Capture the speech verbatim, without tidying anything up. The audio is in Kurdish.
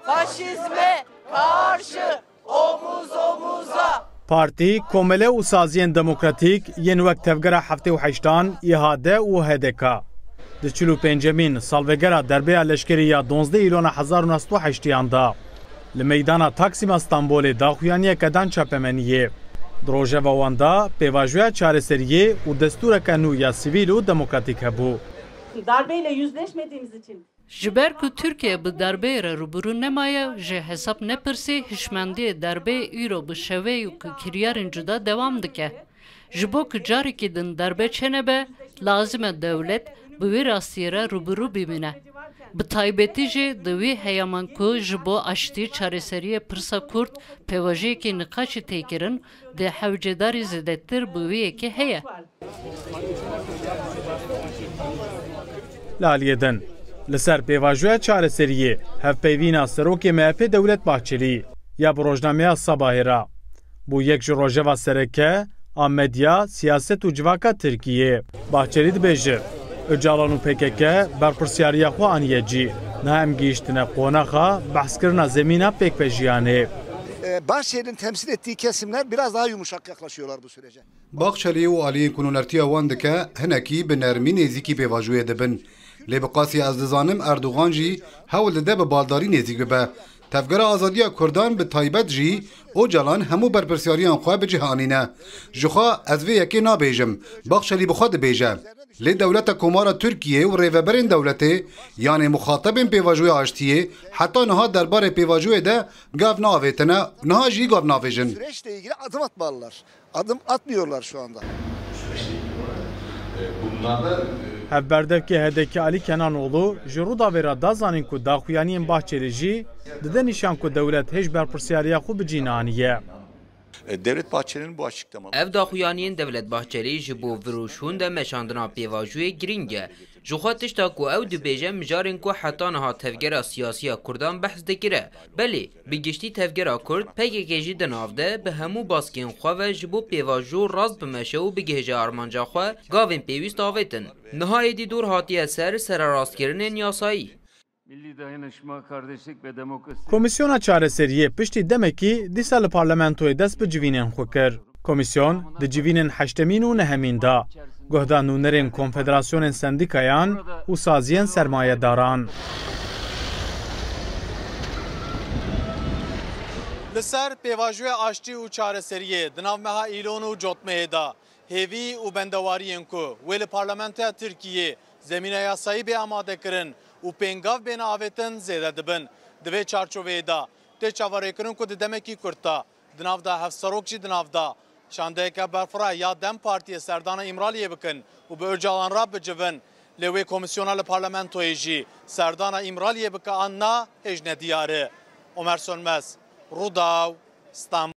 Faşizme karşı omuz omuza. Partî, komele û saziyên demokratîk yên wek Tevgera Heftê û Heştan, İHAD û H D K, di çil û pêncemîn salvegera derbeya leşkerî ya duwazdeh Îlona hezar û neh sed û heştiyan de li meydana Taksîma Stenbolê daxuyaniyeke dan çapemeniyê. Di rojeva wan de pêvajoya çareseriyê û destûreke nû ya sivîl û demokratîk hebû. Darbeyle yüzleşmediğimiz için Ji ber ku Tirkiye bi darbeyê re rûbirû nemaye, ji hesab nepirsî, hişmendiyê derbeyê îro bi şeveyê û kiryarên cuda dewam dike. Ji bo ku carekî din derbe çênebe, lazim e dewlet bi wê rastiyê re rûbirû bimîne. Bi taybetî jî di wî heyaman ku ji bo aştî çareseriyê pirsa Kurd pêvajoyekî niqaşî tê kirin, di hewcedarî zêdetir bi wê yekê heye. Li aliyê din, li ser pêvajoya çareseriyê hevpeyvîna serokê M H P Devlet Bahçelî ya bi rojnameya Sabahê re bû yek ji rojeva sereke a medya, siyaset û civaka Tirkiyê. Bahçelî dibêje, Ocalan û P K K berpirsyariya xwe aniye cî. Niha em gihîştine qonaxa behskirina zemîna pêkvejiyanê. E, Bahçeli'nin temsil ettiği kesimler biraz daha yumuşak yaklaşıyorlar bu sürece. Bahçelî û aliyên ku nûnertiya wan dike, hinekî bi nermî nêzîkî pêvajoyê dibin. Lê bi qasî ez dizanim Erdogan jî hewl dide bi baldarî nêzîk bibe. Tevgera Azadiya Kurdan bi taybet jî Ocalan hemû berpirsyariyan xwe bi cih anîne. Ji xwe ez vê yekê nabêjim. Bahçelî bi xwe dibêje. Lê dewleta Komara Tirkiyê û rêveberên dewletê, yanê muxatebên pêvajoya aştiyê, heta niha derbarê pêvajoyê de gav neavêtine, niha jî gav navêjin. Süreçle ilgili adım atmalılar. Adım atmıyorlar şu anda. Hevberdevkê H D K Alî Kenanoğlu ji Rûdawê re da zanîn ku daxuyaniyên Bahçelî jî dide nîşan ku dewlet hêj berpirsyariya xwe bi cî neaniye. E, Devlet Bahçeli'nin bu açıklamaları Ev daxuyaniyên Devlet Bahçelî ji bo vir û şûn de meşandina pêvajoyê girîng e. Ji xwe tişta ku ew dibêje mijarên ku heta niha tevgera siyasî ya Kurdan behs dikire. Belê, bi giştî tevgera Kurd, P K K jî di nav de bi hemû baskên xwe ve ji bo pêvajo rast bimeşe û bigihêje armanca xwe, gavên pêwîst avêtin. Niha êdî dor hatiye ser sererastkirinên yasayî. Milli Dayanışma, Kardeşlik ve Demokrasi. Komîsyona Çareseriyê piştî demekî dîsa li parlamentoyê dest bi civînên xwe kir. Komîsyon di civînên heştemîn û nehemîn de guhda nûnerên konfederasyonên sendîkayan û saziyên sermayedaran. Li ser pêvajoya aştî û çareseriyê di nav meha Îlon û Cotmehê de hêvî û bendewariyên ku wê li Parlamentoya Tirkiyê zemîna yasayî bê amadekirin û pêngav bêne avêtin zêde dibin. Di vê çarçoveyê de tê çaverêkirin ku di demekî kurt de di nav de hevserok jî di nav de şandeyeke berfireh ya DEM Partiyê serdana Îmraliyê bikin û bi Ocalan re bicivin. Lê wê komîsyona li parlamentoyê jî serdana Îmraliyê bike an na hêj nediyar e. Omer Sönmez, Rûdaw, Stenbol.